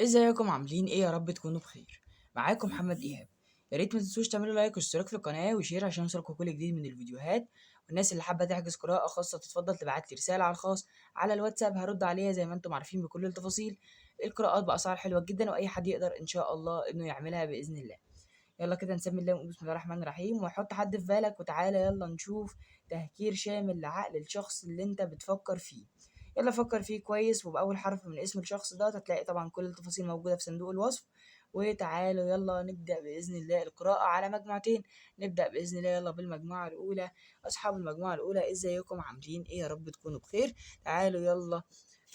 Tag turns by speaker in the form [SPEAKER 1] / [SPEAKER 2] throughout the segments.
[SPEAKER 1] ازيكم عاملين ايه؟ يا رب تكونوا بخير. معاكم محمد ايهاب. يا ريت ما تنسوش تعملوا like واشتراك في القناة و share عشان يوصلكم كل جديد من الفيديوهات. والناس اللي حابة تحجز قراءة خاصة تتفضل تبعت لي رسالة على الخاص على الواتساب، هرد عليها زي ما انتم عارفين بكل التفاصيل. القراءات باسعار حلوة جدا واي حد يقدر ان شاء الله انه يعملها باذن الله. يلا كده نسمي الله ونقول بسم الله الرحمن الرحيم، وحط حد في بالك وتعالى يلا نشوف تهكير شامل لعقل الشخص اللي انت بتفكر فيه. يلا فكر فيه كويس، وبأول حرف من اسم الشخص ده هتلاقي طبعا كل التفاصيل موجودة في صندوق الوصف. وتعالوا يلا نبدأ بإذن الله القراءة على مجموعتين. نبدأ بإذن الله يلا بالمجموعة الأولى. أصحاب المجموعة الأولى إزيكم عاملين إيه؟ يا رب تكونوا بخير. تعالوا يلا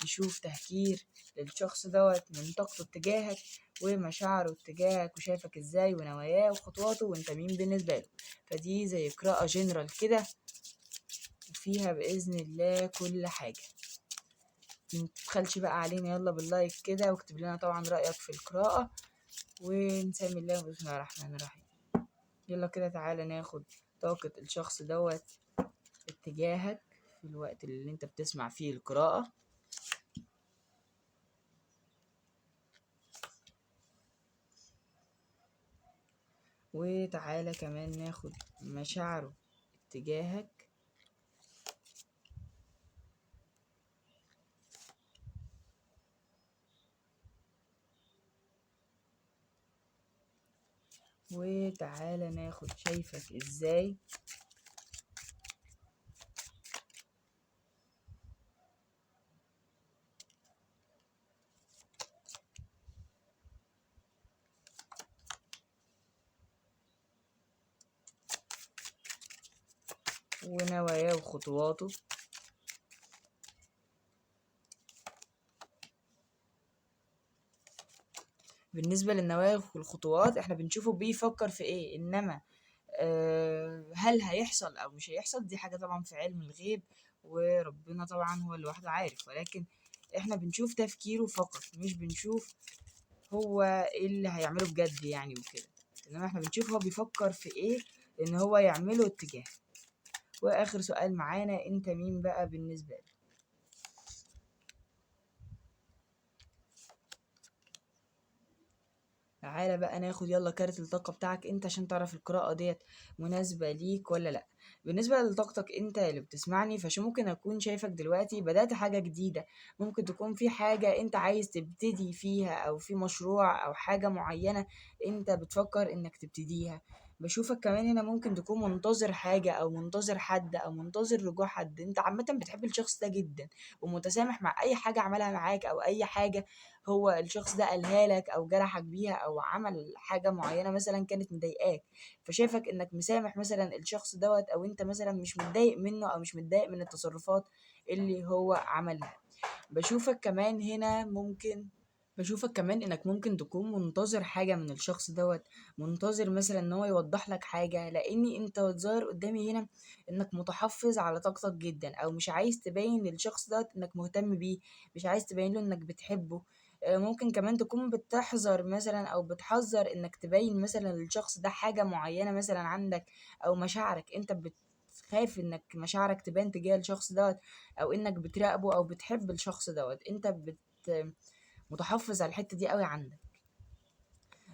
[SPEAKER 1] نشوف تهكير للشخص دوت من طاقته اتجاهك ومشاعره اتجاهك وشايفك ازاي ونواياه وخطواته وانت مين بالنسبة له. فدي زي قراءة جنرال كده وفيها بإذن الله كل حاجة. متبخلش بقى علينا يلا بال like كده، واكتب لنا طبعا رأيك في القراءة، ونسمي الله بسم الله الرحمن الرحيم. يلا كده تعالى ناخد طاقة الشخص دوت اتجاهك في الوقت اللي انت بتسمع فيه القراءة. وتعالى كمان ناخد مشاعره اتجاهك. وتعالى ناخد شايفك ازاي. ونواياه وخطواته. بالنسبة للنوايا والخطوات احنا بنشوفه بيفكر في ايه، انما هل هيحصل او مش هيحصل دي حاجة طبعا في علم الغيب وربنا طبعا هو لوحده عارف، ولكن احنا بنشوف تفكيره فقط، مش بنشوف هو ايه اللي هيعمله بجد يعني وكده، انما احنا بنشوف هو بيفكر في ايه ان هو يعمله اتجاه. واخر سؤال معانا، انت مين بقى بالنسبة له؟ تعالى بقى ناخد يلا كارت الطاقة بتاعك انت عشان تعرف القراءة ديت مناسبة ليك ولا لا. بالنسبة لطاقتك انت اللي بتسمعني، فشو ممكن اكون شايفك دلوقتي بدأت حاجة جديدة، ممكن تكون في حاجة انت عايز تبتدي فيها او في مشروع او حاجة معينة انت بتفكر انك تبتديها. بشوفك كمان هنا ممكن تكون منتظر حاجة او منتظر حد او منتظر رجوع حد. انت عامة بتحب الشخص ده جدا ومتسامح مع اي حاجة عملها معاك او اي حاجة هو الشخص ده قالها لك او جرحك بيها او عمل حاجة معينة مثلا كانت مضايقاك، فشايفك انك مسامح مثلا الشخص دوت، او انت مثلا مش متضايق منه او مش متضايق من التصرفات اللي هو عملها. بشوفك كمان هنا ممكن بشوفك كمان انك ممكن تكون منتظر حاجة من الشخص دوت، منتظر مثلا ان هو يوضح لك حاجة، لان انت ظاهر قدامي هنا انك متحفظ على طاقتك جدا، او مش عايز تبين للشخص دوت انك مهتم بيه، مش عايز تبين له انك بتحبه. ممكن كمان تكون بتحذر مثلا او بتحذر انك تبين مثلا للشخص ده حاجة معينة مثلا عندك او مشاعرك، انت بتخاف انك مشاعرك تبان تجاه الشخص دوت، او انك بتراقبه او بتحب الشخص دوت، انت متحفظ على الحتة دي قوي عندك.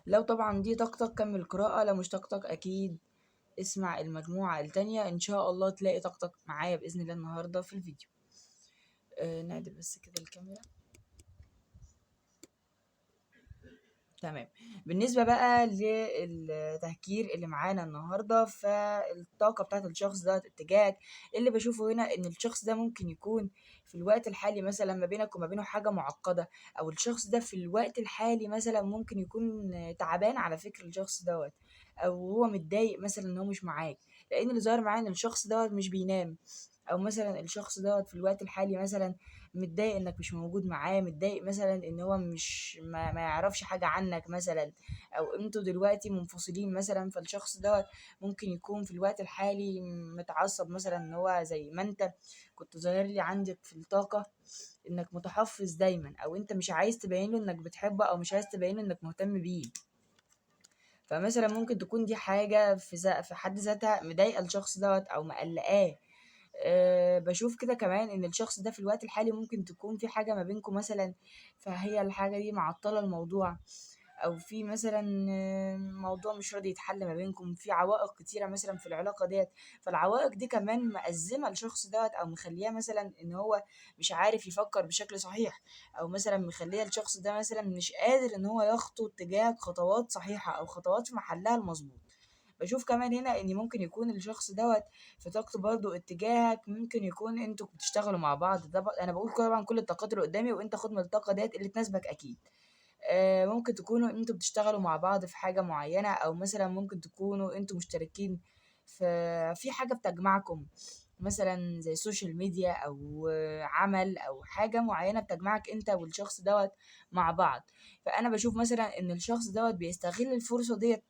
[SPEAKER 1] لو طبعا دي طاقتك كمل قراءة، لو مش طاقتك اكيد اسمع المجموعة التانية، ان شاء الله تلاقي طاقتك معايا بإذن الله النهاردة في الفيديو. نعدل بس كده الكاميرا. تمام. بالنسبة بقى للتهكير اللي معانا النهاردة، فالطاقة بتاعت الشخص ده اتجاهك اللي بشوفه هنا ان الشخص ده ممكن يكون في الوقت الحالي مثلا ما بينك وما بينه حاجة معقدة، او الشخص ده في الوقت الحالي مثلا ممكن يكون تعبان على فكرة الشخص دوت، او هو متضايق مثلا ان هو مش معاك، لان اللي ظاهر معايا ان الشخص دوت مش بينام، او مثلا الشخص دوت في الوقت الحالي مثلا متضايق انك مش موجود معاه، متضايق مثلا ان هو مش ما يعرفش حاجة عنك مثلا، او انتوا دلوقتي منفصلين مثلا، فالشخص دوت ممكن يكون في الوقت الحالي متعصب مثلا ان هو زي ما انت كنت ظاهر لي عندك في الطاقة انك متحفظ دايما، او انت مش عايز تبين له انك بتحبه، او مش عايز تبين له انك مهتم بيه. فمثلا ممكن تكون دي حاجة في حد ذاتها مضايقة الشخص دوت او مقلقاه. باشوف كده كمان إن الشخص ده في الوقت الحالي ممكن تكون في حاجة ما بينكم مثلًا، فهي الحاجة دي معطّلة الموضوع، أو في مثلًا موضوع مش راضي يتحل ما بينكم، في عوائق كتيرة مثلًا في العلاقة ديّة، فالعوائق دي كمان مأزّمة الشخص دوّة أو مخلّياه مثلًا إن هو مش عارف يفكّر بشكل صحيح، أو مثلًا مخلية الشخص ده مثلًا مش قادر إن هو يخطو اتجاهك خطوات صحيحة أو خطوات في محلها المضبوط. باشوف كمان هنا إن ممكن يكون الشخص دوّة في طاقته برضه اتجاهك، ممكن يكون أنتم بتشتغلوا مع بعض، ده أنا باقول طبعًا كل الطاقات اللي قدامي وأنت خُد من الطاقة ديّة اللي تناسبك أكيد. ممكن تكونوا أنتم بتشتغلوا مع بعض في حاجة معيّنة، أو مثلًا ممكن تكونوا أنتم مشتركين في حاجة بتجمعكم، مثلًا زي social media أو عمل أو حاجة معيّنة بتجمعك أنت والشخص دوّة مع بعض. فأنا باشوف مثلًا إن الشخص دوّة بيستغل الفرصة ديّة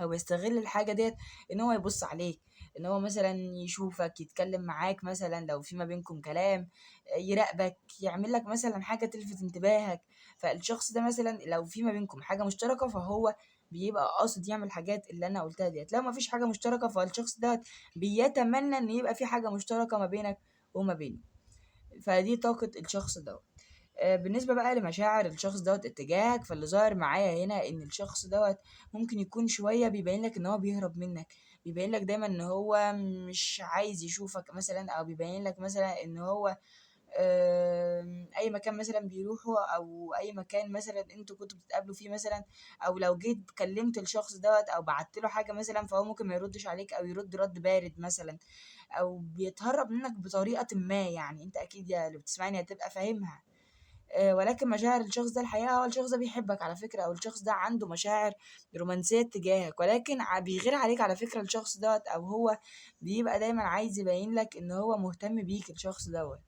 [SPEAKER 1] أو يستغل الحاجة ديّة إن هو يبُص عليك، إن هو مثلًا يشوفك، يتكلّم معاك مثلًا لو في ما بينكم كلام، يراقبك، يعمل لك مثلًا حاجة تلفت انتباهك. فالشخص ده مثلًا لو في ما بينكم حاجة مشتركة فهو بيبقى قاصد يعمل الحاجات اللي أنا قُلتها ديّة، لو ما فيش حاجة مشتركة فالشخص دوّة بيتمنى إن يبقى في حاجة مشتركة ما بينك وما بينه. فدي طاقة الشخص دوّة. بالنسبة بقى لمشاعر الشخص دوّة اتجاهك، فاللي ظاهر معايا هنا إن الشخص دوّة ممكن يكون شوية بيبيّن لك إن هو بيهرب منك، بيبيّن لك دايمًا إن هو مش عايز يشوفك مثلًا، أو بيبيّن لك مثلًا إن هو أي مكان مثلًا بيروحه أو أي مكان مثلًا أنتم كنتم بتتقابلوا فيه مثلًا، أو لو جيت كلمت الشخص دوّة أو بعتّ له حاجة مثلًا فهو ممكن ما يردش عليك أو يرد رَد بارد مثلًا، أو بيتهرب منك بطريقةٍ ما يعني، أنت أكيد يا اللي بتسمعني هتبقى فاهمها. ولكن مشاعر الشخص ده الحقيقة هو الشخص ده بيحبك على فكرة، أو الشخص ده عنده مشاعر رومانسية تجاهك، ولكن بيغير عليك على فكرة الشخص دوّة، أو هو بيبقى دايمًا عايز يبين لك إن هو مهتم بيك الشخص دوّة.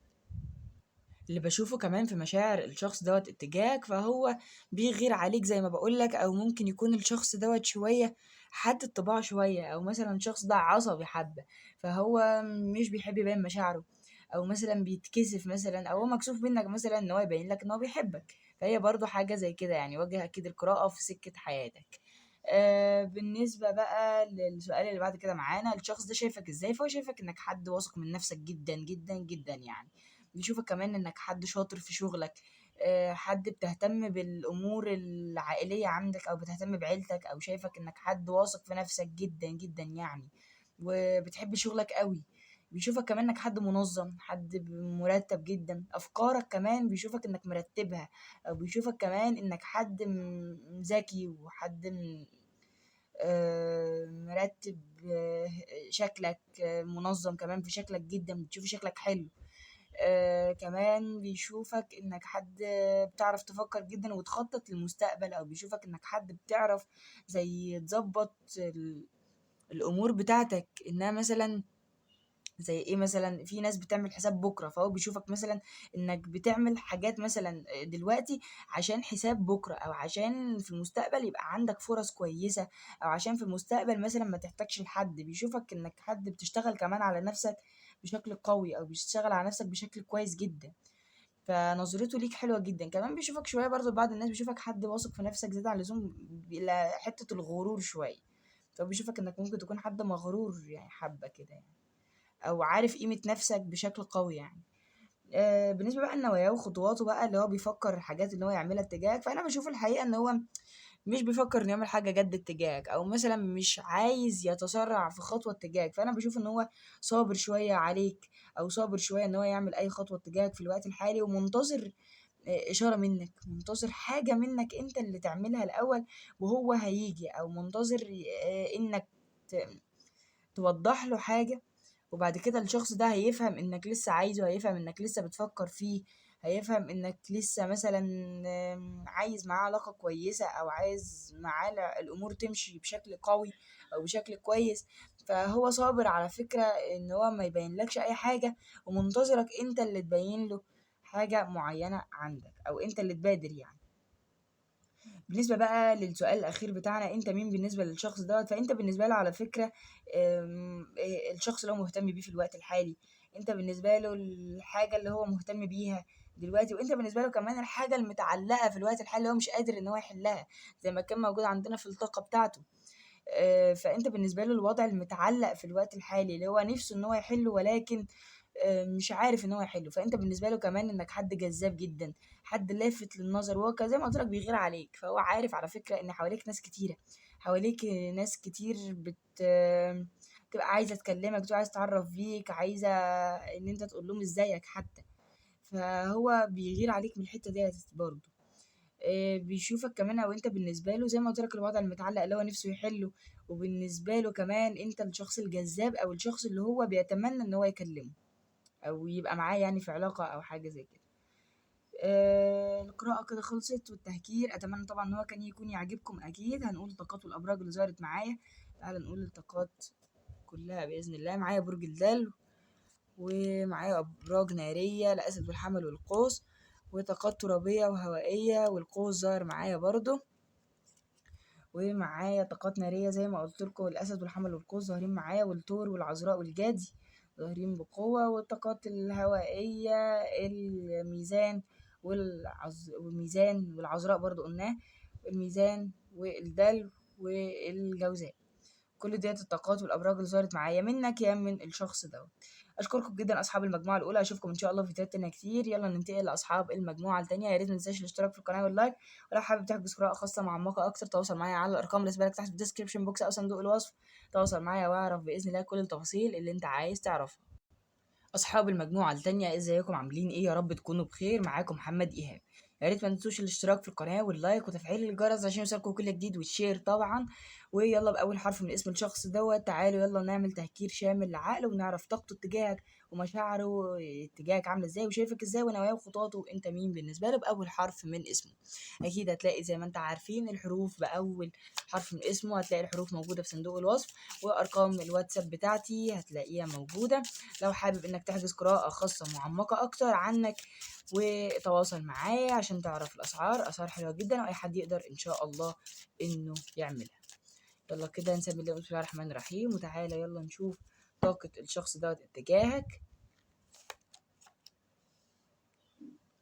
[SPEAKER 1] اللي باشوفه كمان في مشاعر الشخص دوّة اتجاهك، فهو بيغير عليك زي ما باقول لك، أو ممكن يكون الشخص دوّة شوية حاد الطباع شوية، أو مثلًا الشخص ده عصبي حبّة، فهو مش بيحب يبين مشاعره، أو مثلًا بيتكسف مثلًا، أو هو مكسوف منك مثلًا إن هو يبين لك إن هو بيحبك، فهي برضه حاجة زي كده يعني، وجّه أكيد القراءة في سكة حياتك. بالنسبة بقى للسؤال اللي بعد كده معانا، الشخص ده شايفك إزاي؟ فهو شايفك إنك حد واثق من نفسك جدًا، جدًا، جدًا يعني. بيشوفك كمان إنك حد شاطر في شغلك، حد بتهتم بالأمور العائلية عندك أو بتهتم بعيلتك، أو شايفك إنك حد واثق في نفسك جدًا، جدًا يعني، وبتحب شغلك أوي. بيشوفك كمان إنك حد منظم، حد مرتب جدًا، أفكارك كمان بيشوفك إنك مرتبها، أو بيشوفك كمان إنك حد ذكي وحد مرتب، شكلك، منظم كمان في شكلك جدًا، بتشوف شكلك حلو. كمان بيشوفك إنك حد بتعرف تفكّر جدًا وتخطط للمستقبل، أو بيشوفك إنك حد بتعرف زي تضبّط الأمور بتاعتك، إنها مثلًا زي إيه مثلًا، في ناس بتعمل حساب بُكرة، فهو بيشوفك مثلًا إنك بتعمل حاجات مثلًا دلوقتي عشان حساب بُكرة، أو عشان في المستقبل يبقى عندك فرص كويسة، أو عشان في المستقبل مثلًا ما تحتاجش لحد. بيشوفك إنك حد بتشتغل كمان على نفسك بشكل قوي، أو بتشتغل على نفسك بشكل كويس جدًا، فنظرته ليك حلوة جدًا. كمان بيشوفك شوية برضه بعض الناس بيشوفك حد واثق في نفسك زيادة عن اللزوم، إلى حتة الغرور شوية، فبيشوفك إنك ممكن تكون حد مغرور يعني حبة كده يعني، أو عارف قيمة نفسك بشكل قوي يعني. بالنسبة بقى لنواياه وخطواته بقى اللي هو بيفكر الحاجات اللي هو يعملها اتجاهك، فأنا باشوف الحقيقة إن هو مش بيفكر إنه يعمل حاجة جد اتجاهك، أو مثلًا مش عايز يتسرع في خطوة اتجاهك، فأنا باشوف إن هو صابر شوية عليك، أو صابر شوية إن هو يعمل أي خطوة اتجاهك في الوقت الحالي، ومنتظر إشارة منك، منتظر حاجة منك أنت اللي تعملها الأول وهو هييجي، أو منتظر إنك توضح له حاجة، وبعد كده الشخص ده هيفهم إنك لسه عايزه، هيفهم إنك لسه بتفكر فيه، هيفهم إنك لسه مثلًا عايز معاه علاقة كويسة، أو عايز معاه الأمور تمشي بشكل قوي أو بشكل كويس. فهو صابر على فكرة إن هو ما يبينلكش أي حاجة، ومنتظرك أنت اللي تبين له حاجة معينة عندك، أو أنت اللي تبادر يعني. بالنسبة بقى للسؤال الأخير بتاعنا، أنت مين بالنسبة للشخص دوّة؟ فأنت بالنسبة له على فكرة الشخص اللي هو مهتم بيه في الوقت الحالي، أنت بالنسبة له الحاجة اللي هو مهتم بيها دلوقتي، وأنت بالنسبة له كمان الحاجة المتعلقة في الوقت الحالي اللي هو مش قادر إن هو يحلها، زي ما كان موجود عندنا في الطاقة بتاعته. فانت بالنسبة له الوضع المتعلق في الوقت الحالي اللي هو نفسه ان هو يحله، ولكن مش عارف ان هو يحله. فانت بالنسبة له كمان انك حد جذاب جدا، حد لافت للنظر، وهو زي ما قلت لك بيغير عليك. فهو عارف على فكرة ان حواليك ناس كتيرة، حواليك ناس كتير بتبقى عايزه تكلمك، بتبقى عايزه تتعرف بيك، عايزه ان انت تقول لهم ازيك حتى. فهو بيغير عليك من الحتة ديت برضه. بيشوفك كمان، او انت بالنسبة له زي ما قلت لك الوضع المتعلق اللي هو نفسه يحله، وبالنسبة له كمان انت الشخص الجذاب او الشخص اللي هو بيتمنى ان هو يكلمه او يبقى معاه يعني في علاقة او حاجة زي كده. القراءة كده خلصت والتهكير، اتمنى طبعا ان هو كان يكون يعجبكم. اكيد هنقول طاقات والابراج اللي ظهرت معايا، تعالى نقول الطاقات كلها باذن الله. معايا برج الدلو، ومعايا ابراج نارية الاسد والحمل والقوس، وطاقات ترابيه وهوائيه والقوس ظاهر معايا برضو، ومعايا طاقات نارية زي ما قلت لكم الاسد والحمل والقوس ظاهرين معايا، والثور والعذراء والجدي ظاهرين بقوة، والطاقات الهوائية الميزان والميزان والعذراء برضو قلناه، الميزان والدلو والجوزاء. كل ديت الطاقات والابراج اللي ظهرت معايا منك يا من الشخص دوت. اشكركم جدا اصحاب المجموعة الاولى، اشوفكم ان شاء الله في فيديوهات تانية كتير. يلا ننتقل لاصحاب المجموعة التانية. يا ريت ما تنساش الاشتراك في القناة وال like، ولو حابب تحجز قراءة خاصة معمقة اكتر تواصل معايا على الارقام اللي سبالك تحت في ال description box او صندوق الوصف. تواصل معايا واعرف باذن الله كل التفاصيل اللي انت عايز تعرفها. اصحاب المجموعة التانية ازيكم، عاملين ايه؟ يا رب تكونوا بخير. معاكم محمد ايهاب. يا ريت ما تنسوش الاشتراك في القناة وال like وتفعيل الجرس عشان يوصلكم كل جديد، وال share طبعا. ويلا باول حرف من اسم الشخص دوت، تعالوا يلا نعمل تهكير شامل لعقله ونعرف طاقته اتجاهك ومشاعره اتجاهك عامله ازاي، وشايفك ازاي، ونواياه وخطواته، وانت مين بالنسبة له باول حرف من اسمه. اكيد هتلاقي زي ما انت عارفين الحروف باول حرف من اسمه، هتلاقي الحروف موجودة في صندوق الوصف، وارقام الواتساب بتاعتي هتلاقيها موجودة لو حابب انك تحجز قراءة خاصة معمقة اكتر عنك، وتواصل معايا عشان تعرف الاسعار. اسعار حلوة جدا واي حد يقدر ان شاء الله انه يعملها. يلا كده نسمي الله، بسم الله الرحمن الرحيم، وتعالى يلا نشوف طاقة الشخص دوت اتجاهك.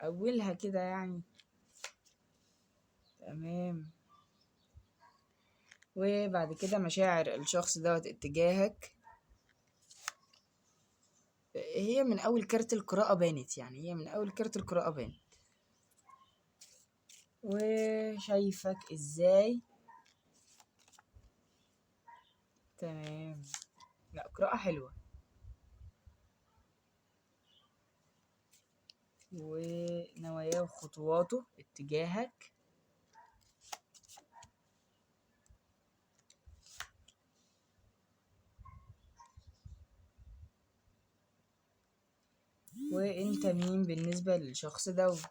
[SPEAKER 1] اولها كده يعني تمام، وبعد كده مشاعر الشخص دوت اتجاهك. هي من اول كارت القراءة بانت، يعني هي من اول كارت القراءة بانت. وشايفك ازاي، تمام. لا قراءة حلوة. ونواياه وخطواته اتجاهك. وانت مين بالنسبة للشخص دوت.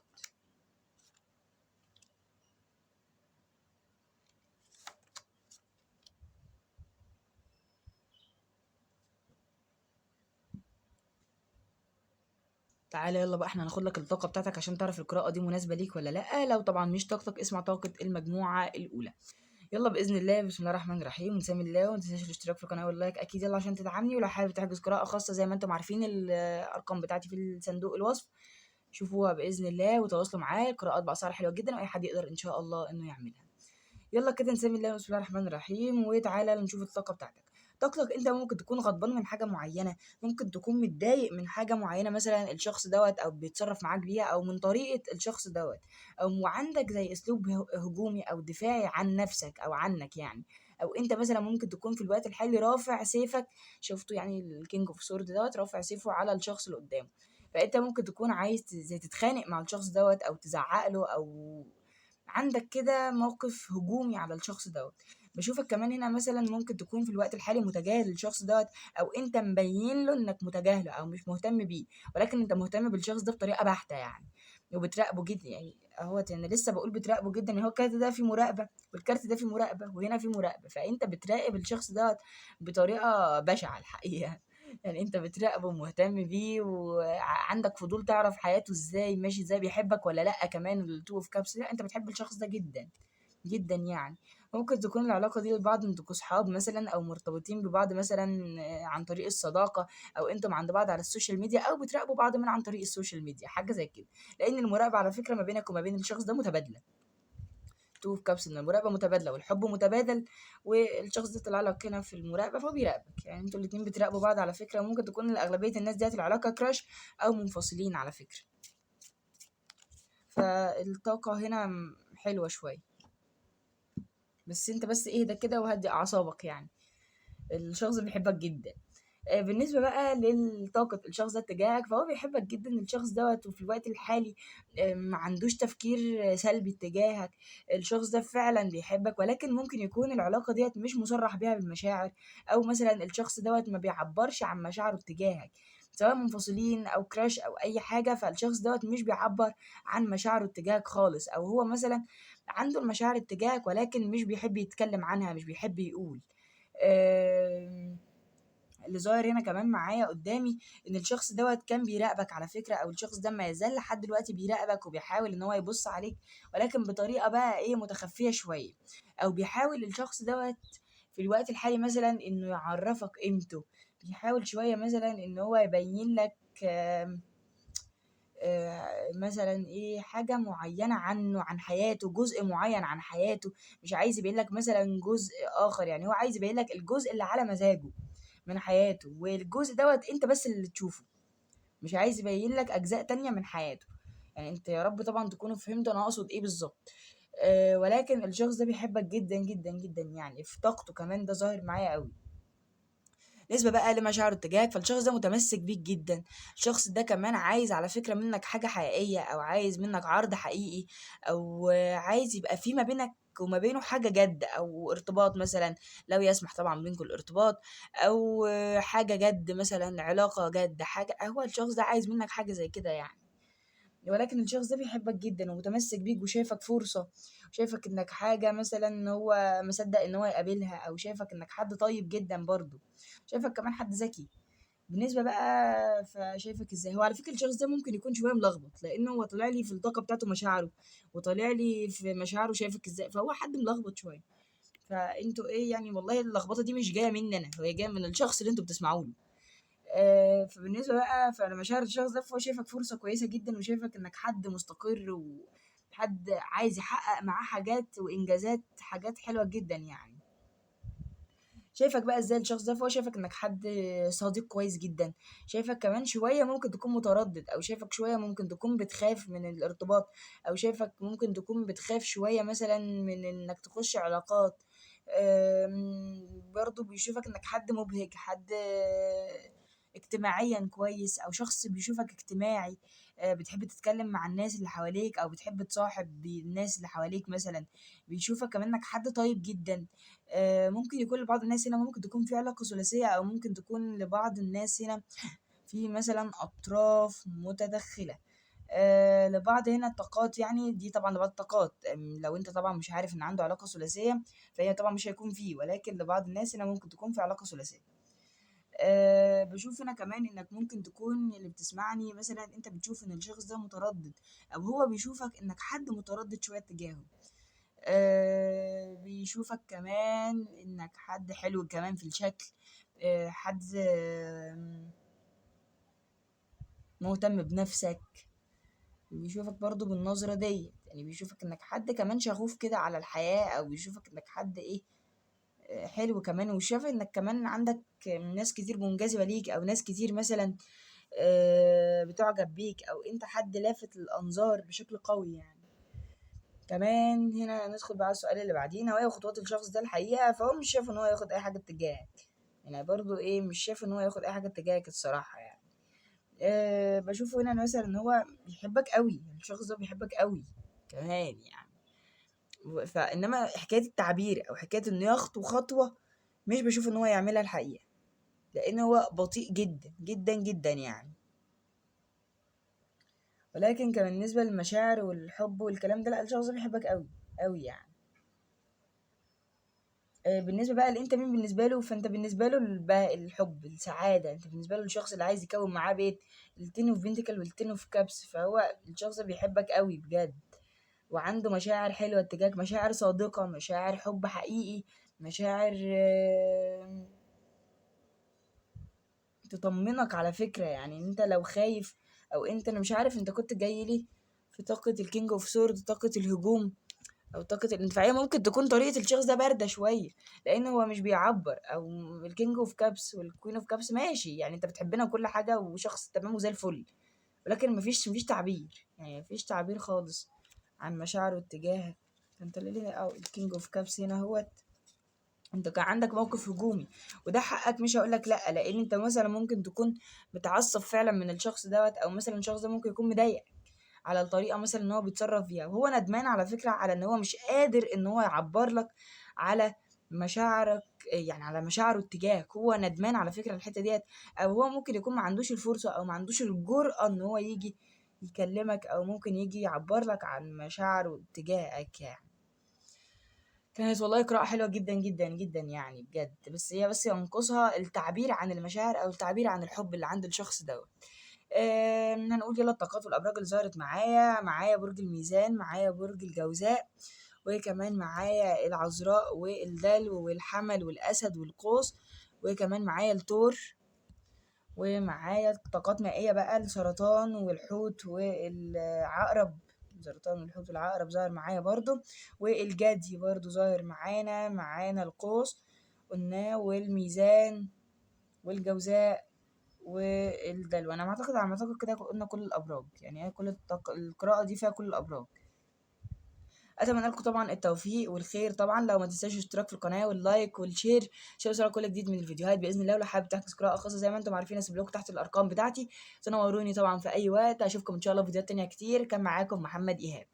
[SPEAKER 1] تعالى يلا بقى احنا هناخد لك الطاقة بتاعتك عشان تعرف القراءة دي مناسبة ليك ولا لأ. لو طبعا مش طاقتك اسمع طاقة المجموعة الأولى. يلا بإذن الله، بسم الله الرحمن الرحيم، ونسمي الله، وما تنساش الاشتراك في القناة وال like أكيد يلا عشان تدعمني. ولو حابب تحجز قراءة خاصة زي ما انتم عارفين الأرقام بتاعتي في صندوق الوصف، شوفوها بإذن الله وتواصلوا معايا. القراءات بأسعار حلوة جدا وأي حد يقدر إن شاء الله إنه يعملها. يلا كده نسمي الله، بسم الله الرحمن الرحيم، وتعالى نشوف الطاقة بتاعتك. طاقتك انت ممكن تكون غضبان من حاجة معينة، ممكن تكون متضايق من حاجة معينة مثلا الشخص دوت او بيتصرف معاك بيها، او من طريقه الشخص دوت، او عندك زي اسلوب هجومي او دفاعي عن نفسك او عنك يعني، او انت مثلا ممكن تكون في الوقت الحالي رافع سيفك، شفتوا يعني ال King of Sword دوت رافع سيفه على الشخص اللي قدامه. فانت ممكن تكون عايز زي تتخانق مع الشخص دوت او تزعق له، او عندك كده موقف هجومي على الشخص دوت. بشوفك كمان هنا مثلا ممكن تكون في الوقت الحالي متجاهل الشخص دوت، او انت مبين له انك متجاهله او مش مهتم بيه، ولكن انت مهتم بالشخص ده بطريقة بحته يعني، وبتراقبه جدا يعني. اهوت انا لسه بقول بتراقبه جدا، يعني هو الكارت ده فيه مراقبة والكارت ده فيه مراقبة وهنا فيه مراقبة، فانت بتراقب الشخص دوت بطريقة بشعة الحقيقة. يعني انت بتراقبه ومهتم بيه وعندك فضول تعرف حياته ازاي ماشي، ازاي بيحبك ولا لا. كمان ال Two of Cups، لا انت بتحب الشخص ده جدا جدا يعني. ممكن تكون العلاقة دي لبعض انتوا صحاب مثلا، او مرتبطين ببعض مثلا عن طريق الصداقة، او انتم عند بعض على ال social media، او بتراقبوا بعض من عن طريق ال social media، حاجة زي كده. لان المراقبة على فكرة ما بينك وما بين الشخص ده متبادلة. Two of Cups ان المراقبة متبادلة والحب متبادل، والشخص ده طلع لك هنا في المراقبة فهو بيراقبك، يعني انتوا الاتنين بتراقبوا بعض على فكرة. وممكن تكون لاغلبيه الناس ديت العلاقة crush او منفصلين على فكرة. فالطاقه هنا حلوة شوية، بس انت بس اهدى كده وهدي اعصابك، يعني الشخص بيحبك جدا. بالنسبة بقى للطاقة الشخص ده اتجاهك، فهو بيحبك جدا الشخص دوت، وفي الوقت الحالي ما عندوش تفكير سلبي اتجاهك. الشخص ده فعلا بيحبك، ولكن ممكن يكون العلاقة ديت مش مصرح بيها بالمشاعر، او مثلا الشخص دوت ما بيعبرش عن مشاعره اتجاهك، سواء منفصلين او كراش او اي حاجة. فالشخص دوت مش بيعبر عن مشاعره اتجاهك خالص، او هو مثلا عنده المشاعر اتجاهك ولكن مش بيحب يتكلم عنها، مش بيحب يقول. اللي ظاهر هنا كمان معايا قدامي ان الشخص دوت كان بيراقبك على فكرة، او الشخص ده ما يزال لحد دلوقتي بيراقبك وبيحاول ان هو يبص عليك، ولكن بطريقة بقى ايه متخفية شوية، او بيحاول الشخص دوت في الوقت الحالي مثلا انه يعرفك قيمته، بيحاول شوية مثلا ان هو يبين لك مثلا ايه حاجة معينة عنه، عن حياته، جزء معين عن حياته، مش عايز يبين لك مثلا جزء اخر، يعني هو عايز يبين لك الجزء اللي على مزاجه من حياته، والجزء دوت انت بس اللي تشوفه، مش عايز يبين لك اجزاء تانية من حياته. يعني انت يا رب طبعا تكونوا فهمتوا انا اقصد ايه بالظبط. ولكن الشخص ده بيحبك جدا جدا جدا، يعني في طاقته كمان ده ظاهر معايا قوي. بالنسبة بقى لمشاعره اتجاهك، فالشخص ده متمسك بيك جدا. الشخص ده كمان عايز على فكرة منك حاجة حقيقية، او عايز منك عرض حقيقي، او عايز يبقى في ما بينك وما بينه حاجة جد، او ارتباط مثلا لو يسمح طبعا بينكم الارتباط، او حاجة جد مثلا، علاقة جد، حاجة هو الشخص ده عايز منك حاجة زي كده يعني. ولكن الشخص ده بيحبك جدا ومتمسك بيك، وشايفك فرصة، وشايفك انك حاجة مثلا هو مصدق ان هو يقابلها، او شايفك انك حد طيب جدا برضو، شايفك كمان حد ذكي. بالنسبة بقى فشايفك ازاي، هو على فكرة الشخص ده ممكن يكون شوية ملخبط، لانه هو طالع لي في الطاقة بتاعته مشاعره، وطالع لي في مشاعره شايفك ازاي، فهو حد ملخبط شوية. فانتوا ايه يعني، والله اللخبطة دي مش جاية مني انا، هي جاية من الشخص اللي انتوا بتسمعوه له. فبالنسبة بقى فمشاعر الشخص ده، فهو شايفك فرصة كويسة جدا، وشايفك انك حد مستقر وحد عايز يحقق معاه حاجات وانجازات، حاجات حلوة جدا يعني. شايفك بقى ازاي الشخص ده، فهو شايفك انك حد صديق كويس جدا، شايفك كمان شوية ممكن تكون متردد، او شايفك شوية ممكن تكون بتخاف من الارتباط، او شايفك ممكن تكون بتخاف شوية مثلا من انك تخش علاقات. برضو بيشوفك انك حد مبهج، حد اجتماعيا كويس، او شخص بيشوفك اجتماعي، بتحب تتكلم مع الناس اللي حواليك، او بتحب تصاحب الناس اللي حواليك مثلا. بيشوفك كمان انك حد طيب جدا. ممكن يكون لبعض الناس هنا ممكن تكون في علاقة ثلاثية، او ممكن تكون لبعض الناس هنا في مثلا اطراف متدخلة. لبعض هنا الطاقات، يعني دي طبعا لبعض الطاقات، لو انت طبعا مش عارف ان عنده علاقة ثلاثية فهي طبعا مش هيكون فيه، ولكن لبعض الناس هنا ممكن تكون في علاقة ثلاثية. بشوف هنا كمان انك ممكن تكون اللي بتسمعني مثلا انت بتشوف ان الشخص ده متردد، او هو بيشوفك انك حد متردد شوية تجاهه. بيشوفك كمان انك حد حلو كمان في الشكل، حد مهتم بنفسك، بيشوفك برضو بالنظرة ديت، يعني بيشوفك انك حد كمان شغوف كده على الحياة، او بيشوفك انك حد ايه، حلو كمان، وشاف انك كمان عندك ناس كتير منجذبة ليك، او ناس كتير مثلا، بتعجب بيك، او انت حد لافت للانظار بشكل قوي يعني. كمان هنا ندخل بقى على السؤال اللي بعديه، نوايا وخطوات الشخص ده الحقيقة، فهو مش شايف ان هو ياخد اي حاجة اتجاهك، يعني برضو ايه مش شايف ان هو ياخد اي حاجة اتجاهك الصراحة يعني. بشوفه هنا مثلا ان هو بيحبك قوي، الشخص ده بيحبك قوي كمان يعني. فانما حكاية التعبير او حكاية انه يخطو خطوة مش بشوف ان هو يعملها الحقيقة، لان هو بطيء جدا جدا جدا يعني. ولكن كان بالنسبة للمشاعر والحب والكلام ده، لا الشخص ده بيحبك قوي قوي يعني. بالنسبة بقى لانت مين بالنسبة له، فانت بالنسبة له الحب، السعادة، انت بالنسبة له الشخص اللي عايز يكون معاه بيت، ال Ten of Pentacle وال Ten of Cups، فهو الشخص ده بيحبك قوي بجد، وعنده مشاعر حلوة اتجاهك، مشاعر صادقة، مشاعر حب حقيقي، مشاعر تطمنك على فكرة. يعني انت لو خايف او انت، انا مش عارف انت كنت جاي ليه في طاقة ال King of Sword، طاقة الهجوم او طاقة الاندفاعية. ممكن تكون طريقة الشخص ده باردة شوية لان هو مش بيعبر. او ال King of Cups وال Queen of Cups ماشي، يعني انت بتحبنا وكل حاجة وشخص تمام وزي الفل، ولكن مفيش تعبير، يعني مفيش تعبير خالص عن مشاعره اتجاهك. انت ليه او ال King of Cups هنا اهوت، انت كان عندك موقف هجومي وده حقك، مش هقولك لا، لان انت مثلا ممكن تكون متعصب فعلا من الشخص دوت، او مثلا الشخص ده ممكن يكون مضايقك على الطريقة مثلا ان هو بيتصرف فيها، وهو ندمان على فكرة على ان هو مش قادر ان هو يعبر لك على مشاعرك، يعني على مشاعره اتجاهك. هو ندمان على فكرة الحتة ديت، او هو ممكن يكون ما عندوش الفرصة او ما عندوش الجرأة ان هو يجي يكلمك، او ممكن يجي يعبر لك عن مشاعره اتجاهك. يعني كانت والله قراءة حلوة جدا جدا جدا يعني بجد، بس هي بس ينقصها التعبير عن المشاعر او التعبير عن الحب اللي عند الشخص دوت. هنقول يلا الطاقات والابراج اللي ظهرت معايا. معايا برج الميزان، معايا برج الجوزاء، وكمان معايا العذراء والدلو والحمل والاسد والقوس، وكمان معايا الثور، ومعايا طاقات مائية بقى السرطان والحوت والعقرب. السرطان والحوت والعقرب ظاهر معايا برضو، والجدي برضو ظاهر معانا، معانا القوس قلناه، والميزان والجوزاء والدلو. انا على ما اعتقد كده قلنا كل الابراج، يعني هي كل القراءة دي فيها كل الابراج. اتمنى لكم طبعا التوفيق والخير. طبعا لو ما تنساش الاشتراك في القناة وال like وال share عشان يوصلك كل جديد من الفيديوهات باذن الله. ولو حابب تحجز قراءة خاصة زي ما انتم عارفين اسيب لكم تحت الارقام بتاعتي، تنوروني طبعا في اي وقت. اشوفكم ان شاء الله في فيديوهات تانية كتير. كان معاكم محمد ايهاب.